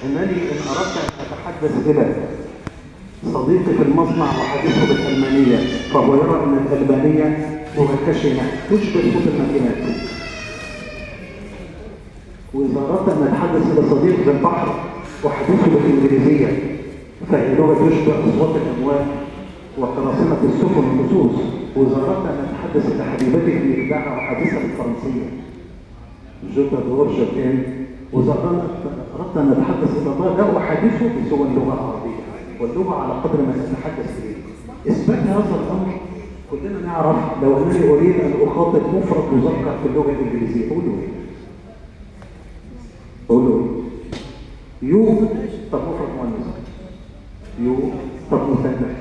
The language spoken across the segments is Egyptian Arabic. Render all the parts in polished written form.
أنني إن أردت أن أتحدث إلى صديقي في المصنع وحديثه بالألمانية، فهو يرى أن الألمانية لغة خشنة تشبه صوت الماكينات. وإذا أردت أن أتحدث إلى صديق في البحر وحديثه بالإنجليزية، فهي لغة تشبه أصوات الأمواج وقراصنة السفن والنصوص. وإذا أردت أن أتحدث إلى حبيبتي في إبداعها وحديثها بالفرنسية، je t'adore je t'aime. وإذا أردت أن أتحدث إلى الله لا أحادثه بسوى اللغة العربية، واللغة على قدر ما نتحدث إليه. إثبات هذا الأمر كلنا نعرف، لو أنني أريد أن أخاطب مفرد مذكر في اللغة الإنجليزية أقول له إيه؟ أقول له إيه؟ you، طب مفرد مؤنث، you، طب مثنى،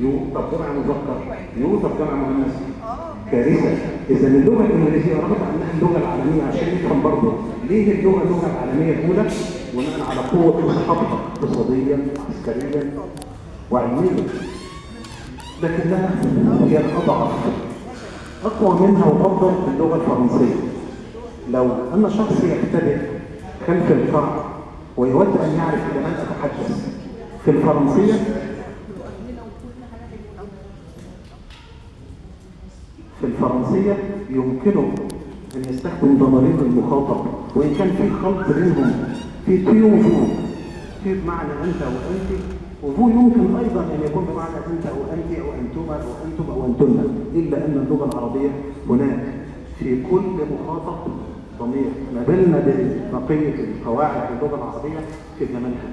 you، طب جمع مذكر، you، طب جمع مؤنث. كارثة. إذا اللغة الإنجليزية رغم أنها اللغة العالمية، عشان نفهم برضه ليه اللغة العالمية الأولى بناء على قوة أصحابها اقتصاديا عسكريا وعلميا، لكنها هي الأضعف. أقوى منها وأفضل اللغة الفرنسية. لو أن شخص يختبئ خلف القاع ويود أن يعرف إلى من أتحدث في الفرنسية، في الفرنسية يمكنه أن يستخدم ضمير المخاطب، وإن كان في خلط بينهم في tu و vous، tu بمعنى أنت وأنت، و vous يمكن أيضا أن يكون بمعنى أنت أو أنت أو أنتما أو أنتم أو أنتن، إلا أن اللغة العربية هناك في كل مخاطب ضمير. ما بالنا ببقية القواعد في اللغة العربية في زمنها.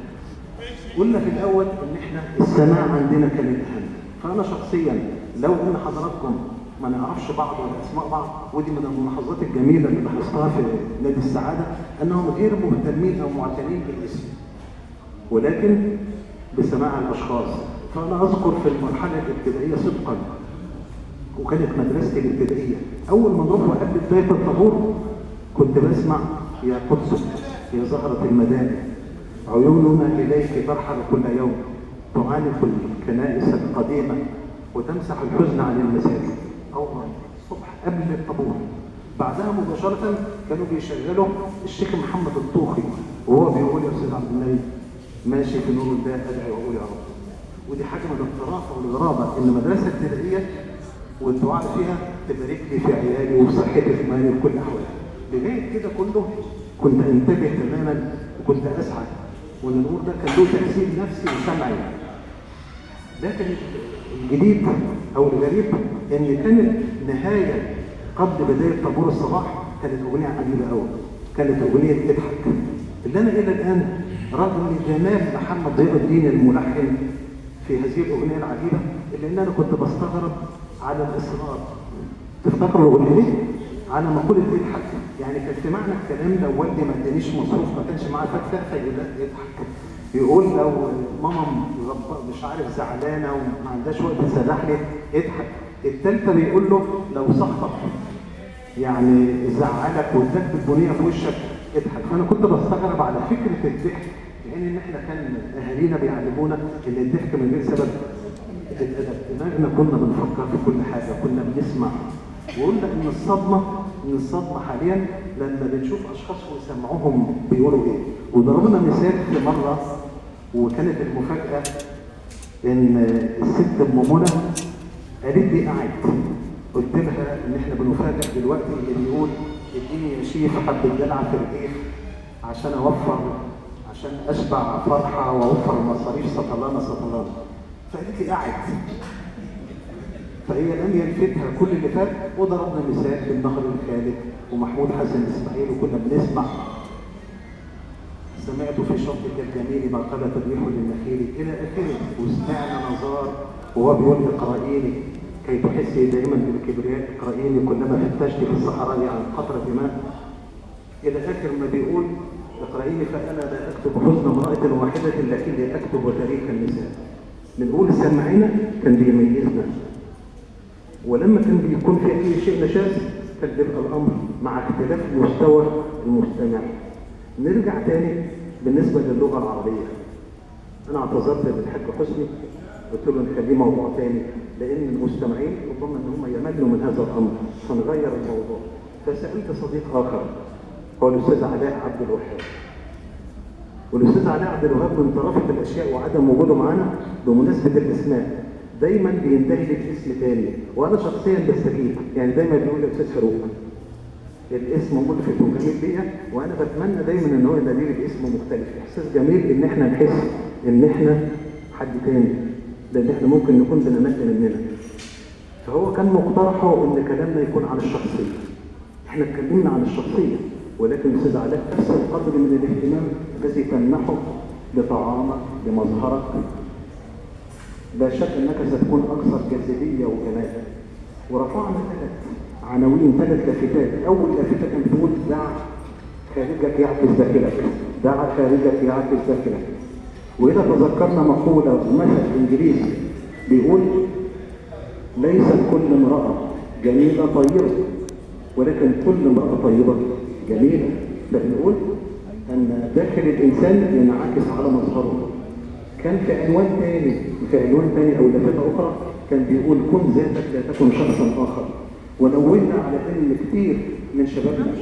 قلنا في الأول إن إحنا السماع عندنا كان الأهم. فأنا شخصيا لو إن حضراتكم ما نعرفش بعض ولا اسماء بعض، ودي من الملاحظات الجميلة اللي لاحظتها في نادي السعادة، انهم غير مهتمين او معتنين بالاسم ولكن بسماع الاشخاص. فانا اذكر في المرحلة الابتدائية صدقا، وكانت مدرستي الابتدائية اول ما نروح وقبل بداية الطابور كنت بسمع يا قدس يا زهره المدائن عيوننا اليك ترحل كل يوم، تعانق الكنائس القديمة وتمسح الحزن عن المساجد. أول الصبح قبل الطابور. بعدها مباشرة كانوا بيشغلوا الشيخ محمد الطوخي وهو بيقول يا أستاذ عبد الله ماشي في نور الله أدعي وأقول يا رب. ودي حاجة من الطرافة والغرابة إن مدرسة ابتدائية والدعاء فيها تبارك لي في عيالي وفي صحتي في مالي وفي كل أحوالي. لغاية كده كله كنت أنتبه تماما وكنت أسعد، وإن النور ده كان له تأثير نفسي وسمعي. لكن الجديد أو الغريب إن كانت نهاية قبل بداية طابور الصباح كانت أغنية عجيبة أوي، كانت أغنية اضحك، اللي أنا إلى الآن رغم جمال محمد ضياء الدين الملحن في هذه الأغنية العجيبة، إلا إن أنا كنت بستغرب على الإصرار. تفتكروا الأغنية دي؟ على مقولة اضحك، يعني كان في معنى الكلام لو والدي ما ادانيش مصروف ما كانش معاه فكه فيقول لا اضحك، يقول لو ماما مش عارف زعلانة وما عندهاش وقت تسرح لي اضحك. الثالثة بيقول له لو صاحبك يعني زعلك واداك بالبنيه في وشك اضحك. فانا كنت بستغرب على فكرة الضحك، لان ان احنا كان اهالينا بيعلمونا ان الضحك من غير سبب الادب. دماغنا كنا بنفكر في كل حاجة، كنا بنسمع. وقلنا ان الصدمة حاليا لما بنشوف اشخاص ونسمعوهم بيقولوا ايه. وضربنا مثال في مرة، وكانت المفاجاة ان الست ام منى قالت لي قاعد، قلت لها ان احنا بنفاجئ دلوقتي اللي بيقول اديني يا شيف حبه دلع في الرغيف عشان اوفر، عشان اشبع فرحه واوفر مصاريف سطلانه سطلانه. فقالت لي قاعد، فهي لم يلفتها كل اللي فات. وضربنا مثال بالنهر الخالد ومحمود حسن اسماعيل، وكنا بنسمع سمعت في شطك الجميل ما قالت الريح للنخيل الى اخره. وسمعنا نزار وهو بيقول اقرئيني كي تحسي دائما بالكبرياء، اقرئيني كلما فتشت في الصحراء عن قطرة ماء، الى اخر ما بيقول اقرئيني فانا لا اكتب حزن امراة واحدة لكني اكتب تاريخ النساء. بنقول سمعنا كان بيميزنا، ولما كان بيكون في اي شيء نشاز كان بيبقى الامر مع اختلاف مستوى المستمع. نرجع تاني بالنسبة للغة العربية، انا اعتذرت للحاج حسني قلت له نخليه موضوع تاني لان المستمعين ربما ان هم يملوا من هذا الامر، فنغير الموضوع. فسالت صديق اخر هو الاستاذ علاء عبد الوهاب، والأستاذ علاء عبد الوهاب من طرافة الأشياء وعدم وجوده معانا بمناسبة الأسماء دايما بينتهي لي باسم تاني، وأنا شخصيا بستجيب، يعني دايما بيقول لي أستاذ فاروق. الاسم ملفت وجميل ليا، وأنا بتمنى دايما إن هو يناديلي باسم مختلف. إحساس جميل إن إحنا نحس إن إحنا حد تاني، لأن إحنا ممكن نكون بنمل مننا. فهو كان مقترحه إن كلامنا يكون عن الشخصية. إحنا اتكلمنا عن الشخصية، ولكن الأستاذ علاء نفس القدر من الاهتمام الذي تمنحه لطعامك لمظهرك، لا شك أنك ستكون أكثر جاذبية وجمال. ورفعنا 3 عناوين، 3 لافتات. أول لافتة كانت بتقول دع خارجك يعكس داخلك، دع خارجك يعكس داخلك. وإذا تذكرنا مقولة ومثل إنجليزي بيقول ليست كل امرأة جميلة طيبة، ولكن كل امرأة طيبة جميلة. فبنقول أن داخل الإنسان ينعكس على مظهره. كان في عنوان ثاني، أو لافتة أخرى كان بيقول كن ذاتك لا تكن شخصا آخر. ونوهنا على أن كثير من شبابنا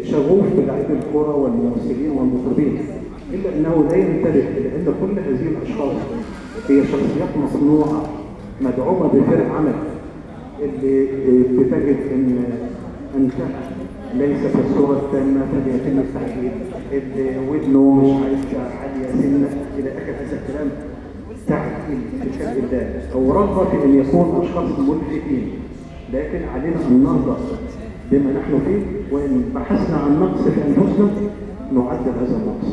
شغوف بلاعبي الكرة والممثلين والمطربين، إلا أنه لا ينتبه إلى أن كل هذه الأشخاص هي شخصيات مصنوعة مدعومة بفرق عمل، اللي بتجد أن أنتهى ليس في الصورة التامة فليتم التحديد، اللي ودنه مش عارف عالية سنة إلى آخر هذا الكلام، تعديل في خلق الله أو رغبة في أن يكون أشخاص ملفتين. لكن علينا أن نرضى بما نحن فيه، وإن بحثنا عن نقص في أنفسنا نعدل هذا النقص.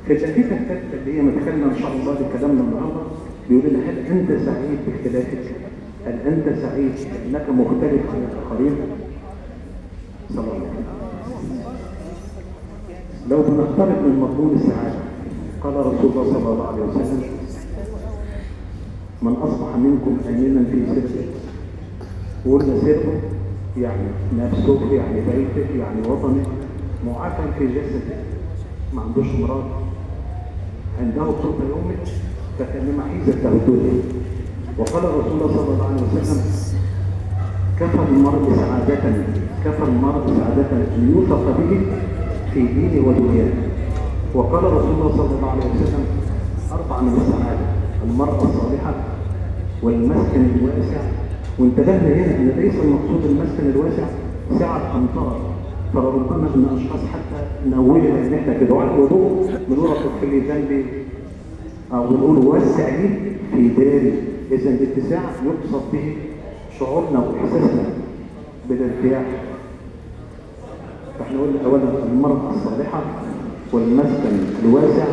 في اللافتة الثالثة اللي هي مدخلنا إن شاء الله لكلامنا النهارده، بيقول لنا هل أنت سعيد باختلافك؟ هل أنت سعيد أنك مختلف عن الآخرين؟ صلى الله عليه وسلم. لو بنقترب من مضمون السعادة، قال رسول الله صلى الله عليه وسلم: من أصبح منكم آمنا في سربه. وقلنا سربه يعني نفسه، يعني بيته، يعني وطنه، معافى في جسده، ما عندوش امراض، عنده قوت يومه، فكانما حيزت له الدنيا. وقال رسول الله صلى الله عليه وسلم: كفى المرء سعادة، كفى المرء سعادة أن يوثق به في دينه ودنياه. وقال رسول الله صلى الله عليه وسلم: 4 من السعادة: المرأة الصالحة، والمسكن الواسع. وانتبهنا هنا أن ليس المقصود المسكن الواسع سعة أمطار، فلربما أن أشخاص حتى نوهنا إن إحنا في دعاء الوضوء بنقول رب اغفر لي ذنبي، أو بنقول وسع لي في داري. إذا الاتساع يقصد به شعورنا وإحساسنا بالارتياح. فاحنا قلنا أولا المرأة الصالحة، والمسكن الواسع،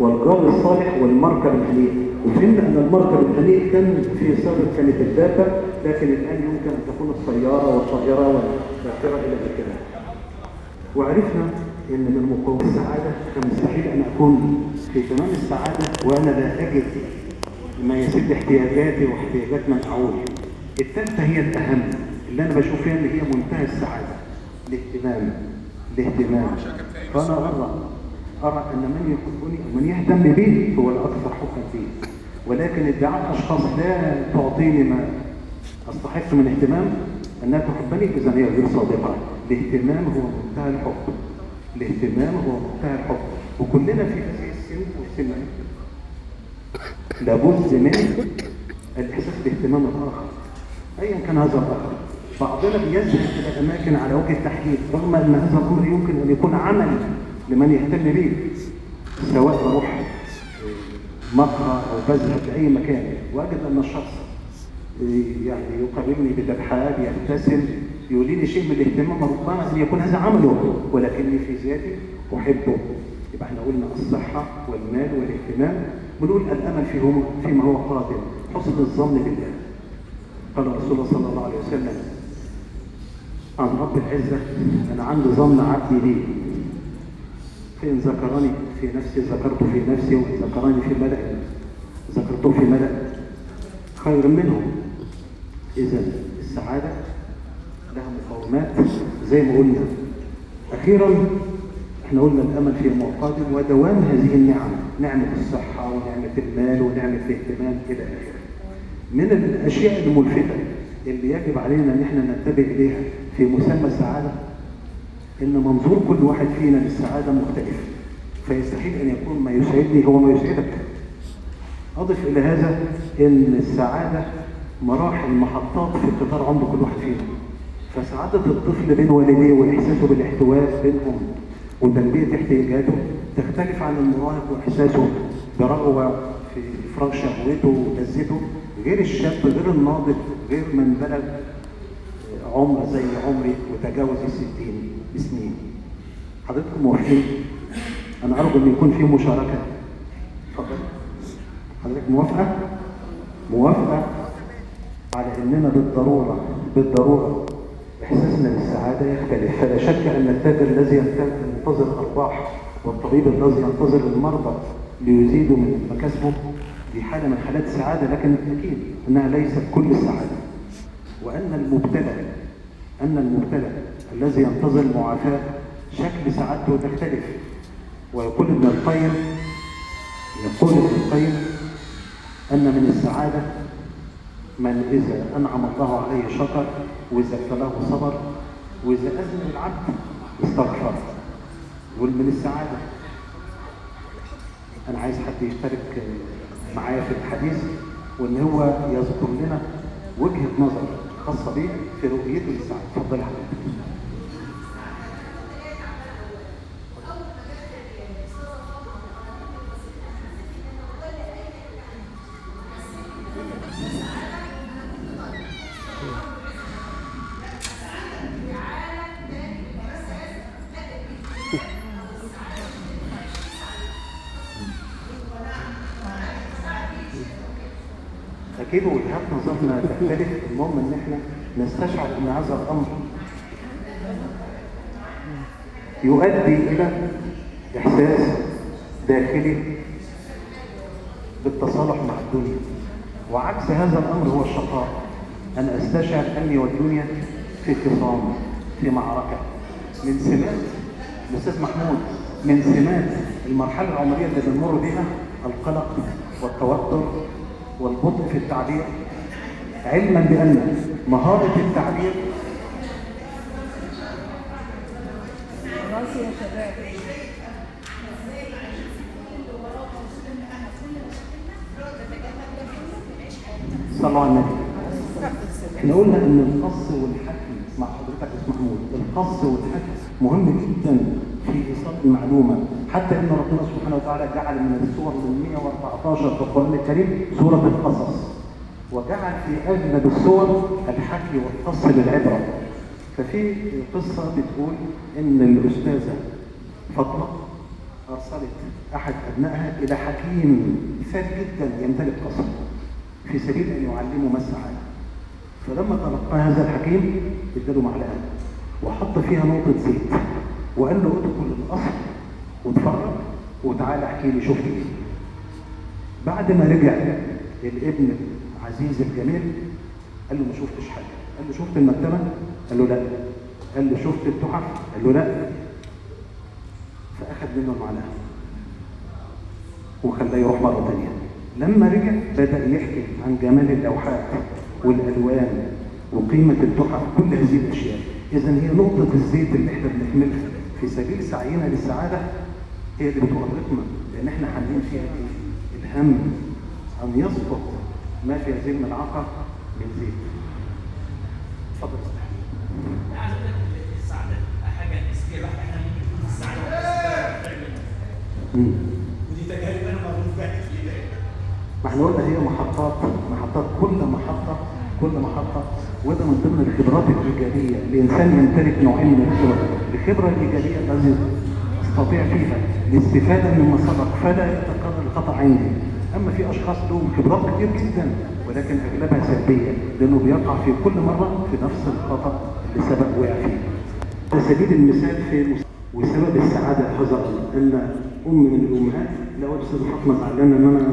والجار الصالح، والمركب الهنيء. وفهمنا أن المركب الهنيء كان في سابق كانت الدابة، لكن الآن يمكن أن تكون السيارة والطائرة والباخرة إلى آخره. وعرفنا أن من مقومات السعادة كان مستحيل أن أكون في تمام السعادة وأنا لا أجد ما يسد احتياجاتي واحتياجات من أعول. الثالثة هي الأهم، اللي أنا بشوف فيها أن هي منتهى السعادة، الاهتمام. الاهتمام. فأنا أرى أن من يحبني ومن يهتم بي هو الأكثر حبا بي، ولكن ادعاء أشخاص لا تعطيني ما أستحق من اهتمام أنها تحبني، إذن هي غير صادقة. الاهتمام هو منتهى الحب، الاهتمام هو منتهى الحب. وكلنا في هذه السن والسن لابد من الإحساس باهتمام الآخر أيا كان هذا الآخر. بعضنا بيذهب إلى أماكن على وجه التحديد، رغم أن هذا الأمر يمكن أن يكون عمل لمن يهتم به، سواء بروح مقهى أو بذهب لأي مكان، وأجد أن الشخص يعني يقابلني بترحاب، يبتسم، يوليني شيء من الاهتمام، ربما أن يكون هذا عمله، ولكني في ذاتي أحبه. يبقى احنا قلنا الصحة والمال والاهتمام، بنقول الأمل فيما هو قادم، حسن الظن بالله. قال رسول الله صلى الله عليه وسلم عن رب العزة: أنا عندي ظن عبدي لي، فإن ذكرني في نفسي ذكرته في نفسي، وإن ذكرني في ملأ ذكرته في ملأ خير منه. إذا السعادة لها مقومات زي ما قلنا. أخيرا احنا قلنا الأمل في المقادم ودوام هذه النعم، نعمة الصحة ونعمة المال ونعمة الاهتمام إلى آخره. من الأشياء الملفتة اللي يجب علينا أن احنا ننتبه إليها في مسمى السعادة، إن منظور كل واحد فينا للسعادة مختلف. فيستحيل أن يكون ما يسعدني هو ما يسعدك. أضف إلى هذا أن السعادة مراحل، محطات في قطار عمر كل واحد فينا. فسعادة الطفل بين والديه وإحساسه بالاحتواء بينهم وتلبية احتياجاته تختلف عن المراهق وإحساسه برغبة في إفراغ شهوته ولذته، غير الشاب، غير الناضج، غير من بلغ عمر زي عمري وتجاوز 60 بسنين. حضرتكم موافقين؟ أنا أرجو أن يكون في مشاركة. اتفضل. حضرتك موافقة؟ موافقة على أننا بالضرورة إحساسنا بالسعادة يختلف. فلا شك أن التاجر الذي ينتظر أرباح والطبيب الذي ينتظر المرضى ليزيدوا من مكاسبه دي حالة من حالات السعادة، لكن أكيد أنها ليست كل السعادة. وأن المبتلى الذي ينتظر المعافاة شكل سعادته تختلف. ويقول ابن القيم أن من السعادة من إذا أنعم الله عليه شكر، وإذا ابتلاه صبر، وإذا أذنب العبد استغفر. يقول من السعادة. أنا عايز حد يشترك معايا في الحديث، وإن هو يذكر لنا وجهة نظر خاصة بيه في رؤيته للسعادة. اتفضل يا حضرتك. أكيد وجهات نظرنا تختلف، المهم إن إحنا نستشعر إن هذا الأمر يؤدي إلى إحساس داخلي بالتصالح مع الدنيا، وعكس هذا الأمر هو الشقاء. أنا أستشعر أني والدنيا في خصام، في معركة. من سمات الأستاذ محمود، من سمات المرحلة العمرية اللي بنمر بها القلق والتوتر والبطء في التعبير، علما بأن مهارة التعبير صلوا على النبي. احنا قلنا ان القص والحكي مع حضرتك يا محمود، القص والحكي مهم جدا في ايصال المعلومة، حتى ان ربنا سبحانه وتعالى جعل من السور 114 في القران الكريم سورة القصص، وجعل في اغلب السور الحكي والقص للعبره. ففي قصة بتقول ان الاستاذة فاطمة ارسلت احد ابنائها الى حكيم ثري جدا يمتلك قصر في سبيل ان يعلمه ما السعادة. فلما تلقى هذا الحكيم اداله معلقه وحط فيها نقطة زيت وقال له ادخل القصر واتفرج وتعالى احكي لي شفت ايه. بعد ما رجع الابن العزيز الجميل قال له ما شفتش حاجة. قال له شفت المكتبة؟ قال له لا. قال له شفت التحف؟ قال له لا. فاخذ منه المعلقة وخلاه يروح مرة ثانية. لما رجع بدأ يحكي عن جمال اللوحات والألوان وقيمة التحف، كل هذه الأشياء. إذن هي نقطة الزيت اللي احنا بنحملها في سبيل سعينا للسعادة هي اللي بتؤرقنا، لأن احنا حاملين فيها إيه؟ الهم أن يسقط ما في هذه الملعقة من زيت. اتفضل. عايز اقول لك السعادة حاجة نسبية بحتة، احنا ممكن نكون السعادة ودي تجارب أنا مريت بيها كتير. ما احنا قلنا هي محطات، كل محطة، وده من ضمن الخبرات الإيجابية. الإنسان يمتلك نوعين من الخبرة، الخبرة الإيجابية التي أستطيع فيها الاستفادة مما سبق فلا يتكرر الخطأ عندي. أما في أشخاص لهم خبرات كتير جدا ولكن أغلبها سلبية، لأنه بيقع في كل مرة في نفس الخطأ اللي سبق وقع فيه. على سبيل المثال في وسبب السعادة هذا الأمر، أن أم من الأمهات، لا أستاذ فاطمة زعلانة إن أنا